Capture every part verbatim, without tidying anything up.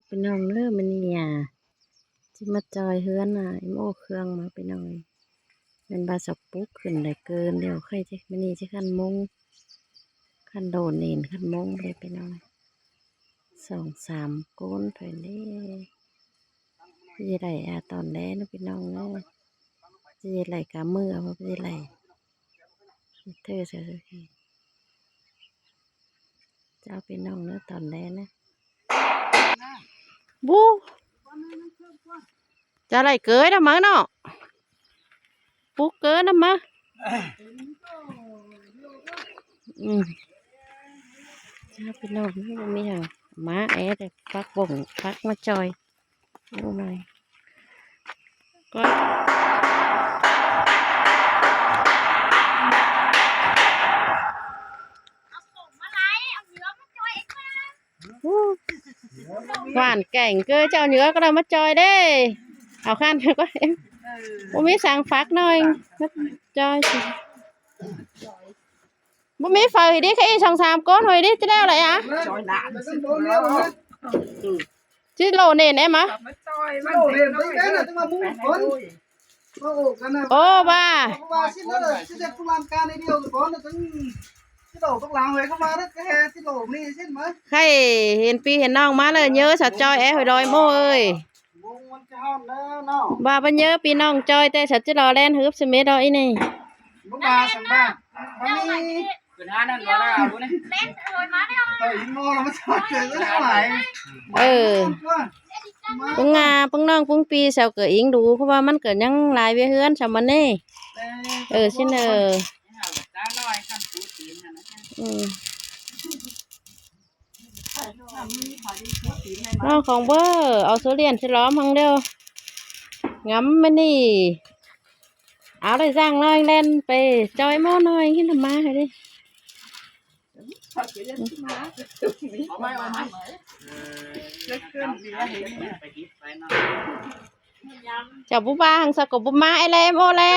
ꞌPi ꞌnọng ꞌnớ, ꞌmự ꞌnị ꞌa, ꞌchí ꞌmá ꞌchoi ꞌhướn ꞌa, ꞌmá ꞌkhương ꞌmá ꞌpi ꞌnọng. ꞌMắn ꞌva sắp púk khửn đảy ꞌcợn điêu, ꞌkhạy ꞌchí ꞌmự ꞌnị ꞌchí ꞌkhặn ꞌmống, ꞌkhặn đổ nền ꞌkhặn ꞌmống đảy ꞌpi ꞌnọng. Song sam ꞌcốn thôi ꞌnị. ꞌChí đảy ꞌa tỏn đé ꞌnớ ꞌpi ꞌnọng ꞌnớ. ꞌChí đảy cá ꞌmự ꞌva ꞌchí đảy. Thử sơ sơ. Chào ꞌpi ꞌnọng ꞌnớ tỏn đé ꞌnớ. Bú. Chả đảy ꞌcới đa ꞌmá ꞌnớ. Púk ꞌcới đa ꞌmá. Ừ. Chào ꞌpi ꞌnọng ꞌnớ, ꞌmí hả? ꞌMá é đảy phác bổng, phác ꞌmá ꞌchoi. Ô mai. Có. Ú. Hoàn cảnh ꞌcọ chảu nhớ ꞌcọ đảy ꞌmá ꞌchoi đé. Au ꞌkhặn ꞌcọ. ꞌMí săng phác ꞌnọi. ꞌMá ꞌchoi. ꞌMí ꞌmí phaư đi, ꞌkhạy song sam ꞌcốn thôi đi, ꞌchí đeo lại hả? ꞌChí đổ nền em hả? Ô, ꞌva. ꞌKhạy hên ꞌpi hên ꞌnọng ꞌmá ꞌlẹ nhớ sắp ꞌchoi é ꞌhọi đoi ꞌmộ ơi. ꞌVa báu nhớ ꞌpi ꞌnọng ꞌchoi ꞌtẹ sắp ꞌchí lo ꞌlen hớp ꞌsứ mết ꞌnị. Ừ. ꞌPứng ꞌa, ꞌpứng ꞌnọng ꞌpứng ꞌpi sau ꞌcọ ính đu, ꞌcọ ꞌva ꞌmắn ꞌcọ ꞌnhắng lai ꞌviạk ꞌhướn sau ꞌmắn ꞌnị. Ừ, ꞌsịn. Ừ. ꞌNo khong báu, au số điện ꞌchí lóm hăng điêu. Ngắm ꞌmá ꞌnị. Au đảy ꞌdặng ꞌnọi ꞌlen pay ꞌchoi ꞌmá ꞌnọi ꞌhịn ꞌmá hả đi. Chảu báu ꞌva hăng sau ꞌcọ báu ꞌmá é ꞌlẹ ꞌmộ ꞌlẹ.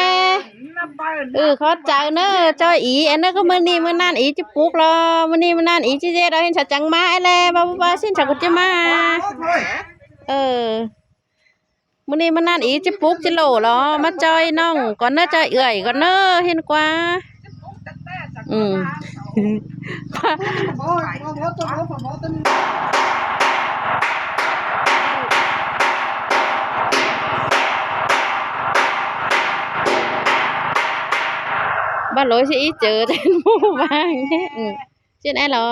Ừ, khót chaư ꞌnớ ꞌchoi ꞌí, é ꞌnớ ꞌcọ ꞌmự ꞌnị ꞌmự ꞌnặn ꞌí ꞌchí púk lo, ꞌmự ꞌnị ꞌmự ꞌnặn ꞌí ꞌchí ꞌdệt au ꞌhịn sau chắng ꞌmá é ꞌlẹ, ꞌva báu ꞌva ꞌsịn sau ꞌcọ ꞌchí ꞌmá. Ừ. ꞌMự ꞌnị ꞌmự ꞌnặn ꞌí ꞌchí púk ꞌchí lổ lo, ꞌmá ꞌchoi ꞌnọng ꞌcọ ꞌnớ, ꞌchoi ưởi ꞌcọ ꞌnớ, ꞌhịn ꞌquá. Ừ. Báu lối ꞌchí ꞌí ꞌchớ tên ꞌmú ꞌváng. Ừ. ꞌChiến é lo.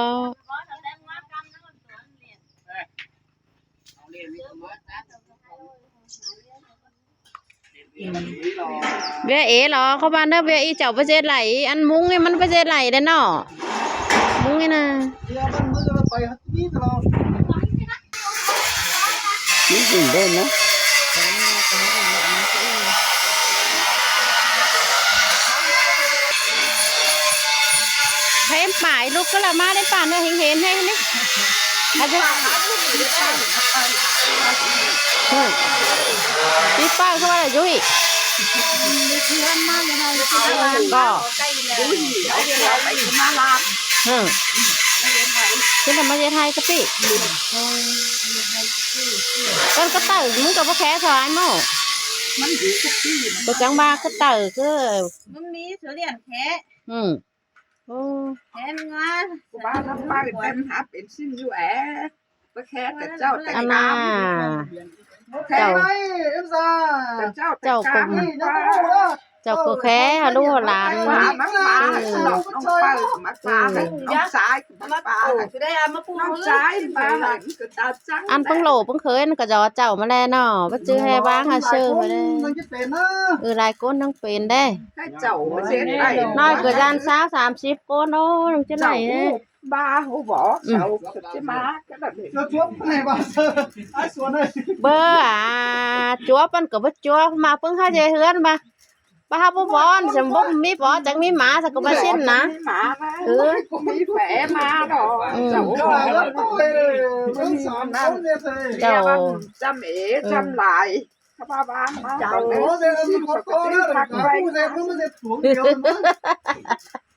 ꞌViạk é lo, ꞌkhọ ꞌva ꞌnớ ꞌviạk ꞌí chảu báu ꞌdệt đảy, ăn ꞌmúng ꞌnị ꞌmắn báu ꞌdệt đảy đé ꞌnọ. ꞌMúng ꞌnị ꞌna. ꞌMí ꞌdệt ꞌnớ. Hên pải lục ꞌcọ ꞌlạ ꞌmá đé pản ꞌnớ hên hên hên ꞌnị. Đi pải ꞌcọ ꞌlạ dú ꞌnị. ꞌCọ. Ừ. Chứ là ꞌmá ꞌdệt ꞌhại cá ꞌpị. Con cá tẩu ꞌmứng ꞌcọ báu khé so ai ꞌmộ. Báu chắng ꞌva cá tẩu cứ. ꞌMắn ꞌmí số điện khé. Ừ. Ô. Khé ꞌmắn ꞌva. Cu ba lắm ba cái tên hả, bên xin du é. Báu khé cái chảu cái ăn cám. À. Khé chảu. Cái chảu cái chảu cám. Cũng Chảu ꞌcọ khé hả ꞌlụk hả lan. Ăn ꞌpứng ꞌlộ ꞌpứng khới ꞌnặn ꞌcọ dú chảu ꞌmá ꞌlẹ ꞌnọ. Báu ꞌchư ꞌhê ꞌváng hả ꞌsớ ꞌmá ꞌlẹ. Ừ, lai ꞌcốn ꞌnọng pên đé. ꞌNọi ꞌcọ dan sáo sam síp ꞌcốn ꞌnớ, ꞌnọng ꞌchí đảy đé. Ba hú bó, sau ꞌchí ꞌmá, cái đợt bơ à, chuốp ꞌnặn ꞌcọ báu chuốp, ꞌmá ꞌpứng hả dê ꞌhướn ꞌva. Báu hả báu bón, chắng báu ꞌmí bó, chắng ꞌmí ꞌmá, chắng ꞌcọ báu ꞌsịn ná. Ừ. Chảu. Chăm ế, chăm lai.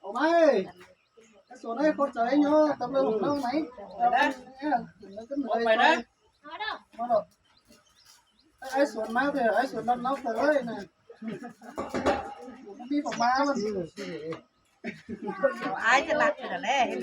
Ổ mai, cái số này con cháu anh nhớ, tấm lòng lòng này. Không phải đấy. Ai số má thì ai số năm nó phải đấy này. Đi phòng má luôn. Ai chứ lặt thì là lẽ.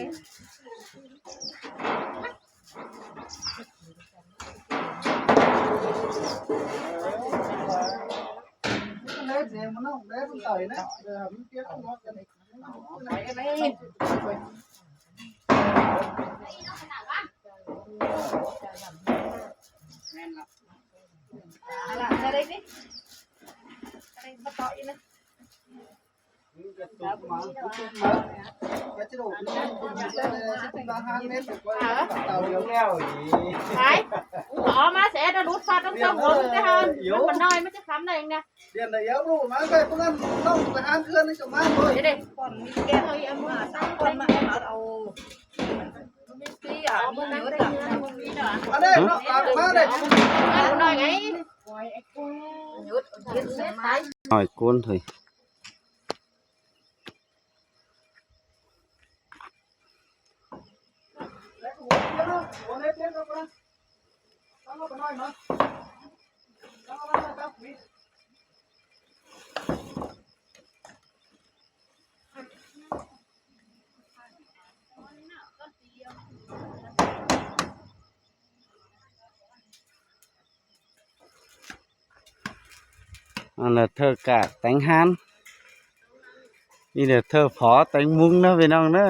Ó, ꞌmá ꞌsớ đa lút ꞌpá tóng song ꞌhôn ꞌtẹ ꞌhán. Điêu. ꞌMắn ꞌcọ ꞌnọi ꞌmá ꞌchí khắm đảy ꞌnhá. Điêu đảy yáu ꞌlụk ꞌmá ꞌcọ ꞌpứng ꞌnặn ꞌnọng ꞌcọ ꞌhán ꞌcứn ꞌnị ꞌchọ ꞌmá thôi. Đi đi. Ꞌcọn ꞌmí ꞌkẹo ꞌmá, ꞌcọn ꞌmá ꞌmá au. ꞌMí ꞌpí à, ꞌmí nhớt à. ꞌMá đảy, ꞌnọng ꞌmá đảy. Ꞌnọi ꞌngai. ꞌNọi ꞌcốn thôi. ꞌNặn ꞌnớ ꞌthơ cả téng ꞌhán. ꞌNị ꞌnớ ꞌthơ phó téng ꞌmúng ꞌnớ ꞌpi ꞌnọng ꞌnớ.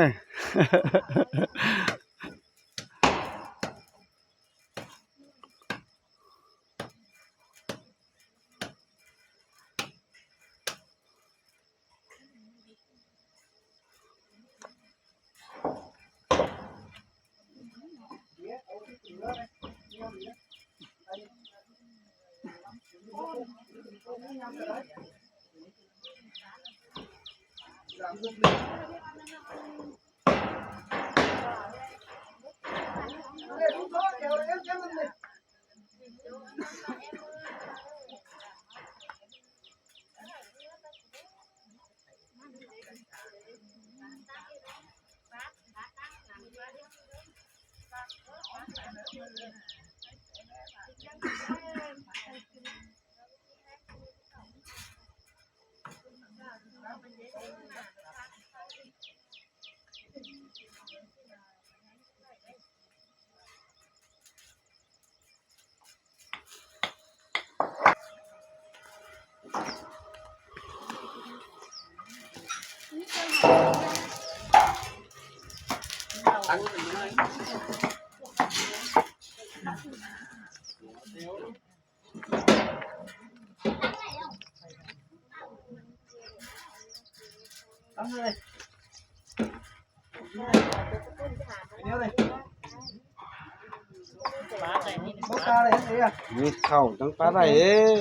ꞌMí khảu chắng ꞌpá đảy ế.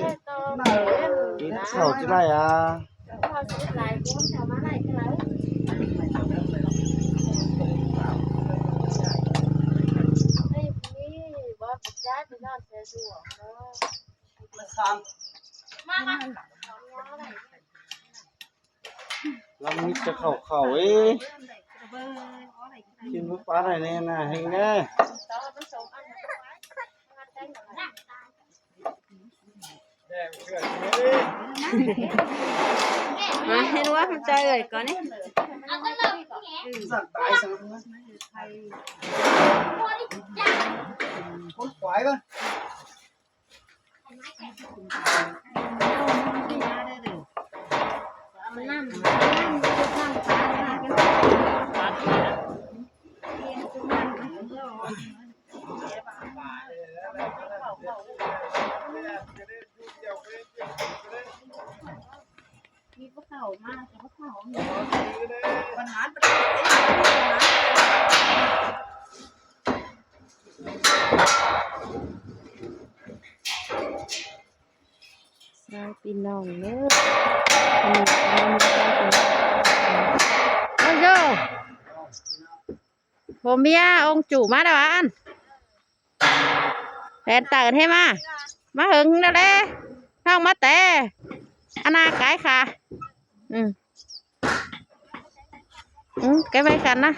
ꞌMí khảu ꞌchí đảy à. ꞌLắm ꞌmí ꞌchớ khảu khảu ế. ꞌChí ꞌmí ꞌpá đảy ꞌnị ꞌnạ, hên ꞌnị. ꞌMá hên ꞌmá ꞌchoi ới ꞌcọ ꞌnị. ꞌSa ꞌpi ꞌnọng ꞌnớ. Ôi dồi. Bố mía ông chủ má đâu ăn. Hẹn tờ thế mà. Má hứng đâu đấy. Không má té. Ăn à cái khả. Ừ. Ừ, cái máy khăn á.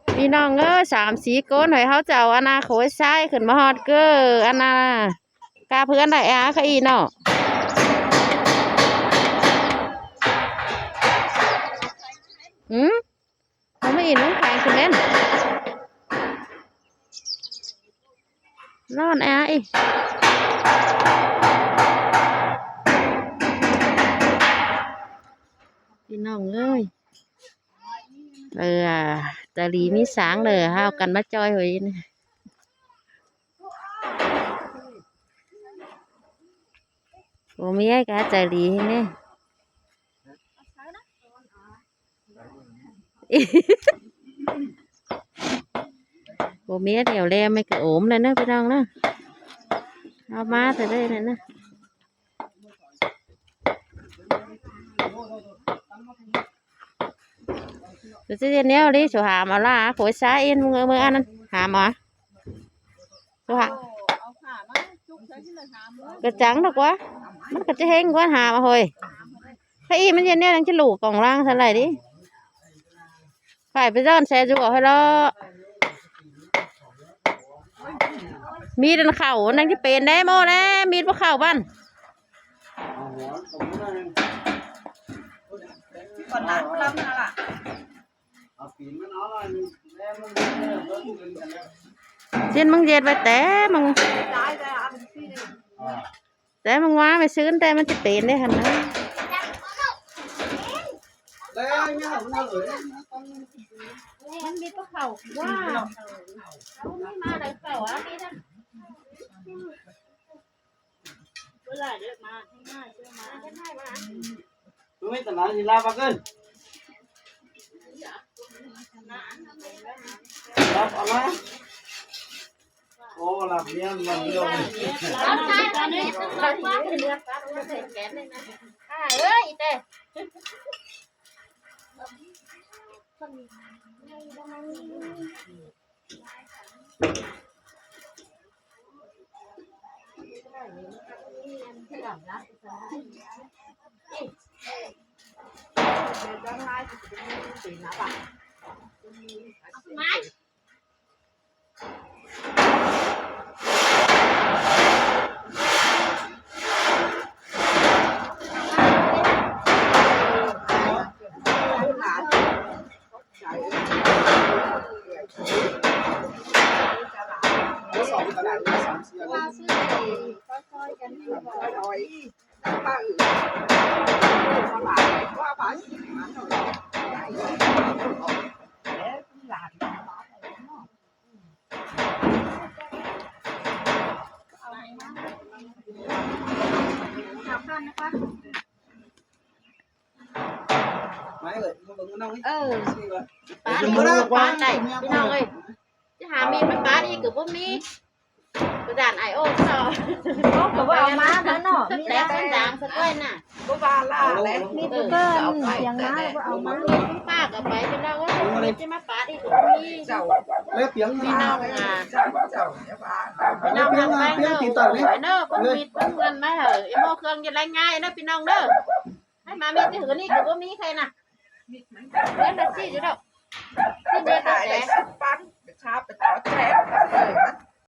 ꞌPi ꞌnọng ới, sam sí ꞌcốn ꞌhới ꞌháu chảu ăn à khối sai khửn ꞌmá ꞌhọt ꞌcọ ăn à. Cắp ꞌhướn đảy á khá ꞌnị ꞌnớ. Ừ? Không có ꞌnị ꞌnớ, kháng khửn ꞌnén. ꞌLón á ꞌnị. ꞌPi ꞌnọng ới. Ờ, à, chảu ꞌlí ꞌmí sáng đảy ꞌháu căn ꞌmá ꞌchoi ꞌhới ꞌnị. Bố mía cá chảu ꞌlí ꞌnị. Báu mết nẻo ꞌlẹo ꞌmí ꞌcọ ốm ꞌnị ꞌnớ ꞌpi ꞌnọng ꞌnớ. Au ꞌmá ꞌtẹ ꞌlới ꞌnị ꞌnớ. Tui ꞌchí ꞌdệt ꞌnéo đi, su hảm au ꞌlạ, khối ꞌsá ên ꞌmưa ꞌmưa ăn ꞌnặn, hảm au. Su hảm. ꞌCọ chắng ꞌnớ ꞌquá. ꞌMắn ꞌcọ ꞌchí ꞌhéng ꞌquá hảm au ꞌhới. Pay ꞌnị ꞌmắn ꞌdệt ꞌnéo ꞌnặn ꞌchí lảu cỏng ꞌláng ꞌsá lai đi. Phải pay ꞌdọn ꞌsê dú ꞌhới lo. ꞌMí đin khảu ꞌnặn ꞌchí pên đé ꞌmá đé, ꞌmí báu khảu ꞌvắn. ꞌChiến ꞌmứng ꞌdệt ꞌvạy té ꞌmứng, té ꞌmứng ꞌmá ꞌmí sứn té ꞌmắn ꞌchí pên đé hẳn ꞌnớ. ꞌMắn ꞌmí báu khảu ꞌquá. ꞌMắn ꞌmí ꞌmá đảy khảu á, ꞌmí ꞌnặn. Tui ꞌmí tả nả thì la bác ơn. Lặp au ꞌmá. Ô, lặp miên, lặp miên. À, ơi, ꞌi ꞌtẹ. Máy ơi, nó vẫn nó nói. Ừ. Pá đi, pá đảy, ꞌpi ꞌnọng ơi. Chứ hả, ꞌmí ꞌmá pá đi, cứ bố ꞌmí. Cứ dản ai ô, sao? Ố, cứ bố au ꞌmá ꞌnớ ꞌnọ. Té con dáng sao quên nả. Bố ba la lé. ꞌMí cứ bơn, kiang ꞌmá, bố au ꞌmá. Pá cả bảy ꞌpi ꞌnọng ơi, ꞌmí chứ ꞌmá pá đi, cứ bố ꞌmí. Lé piếng ꞌpi ꞌnọng à. Lé piếng, à, piếng tin tỏng đi. Nó, con mịt, con ngăn máy hở, em mua khương như lánh ngay, nó ꞌpi ꞌnọng đó. Hãy mà mịt cái hứa đi, cứ bố ꞌmí khay nả. Mịt mắn. Mịt là chi chứ đâu. Chứ mịt là ai để sắp bắn, để chạp, để tỏ chém. Ờ,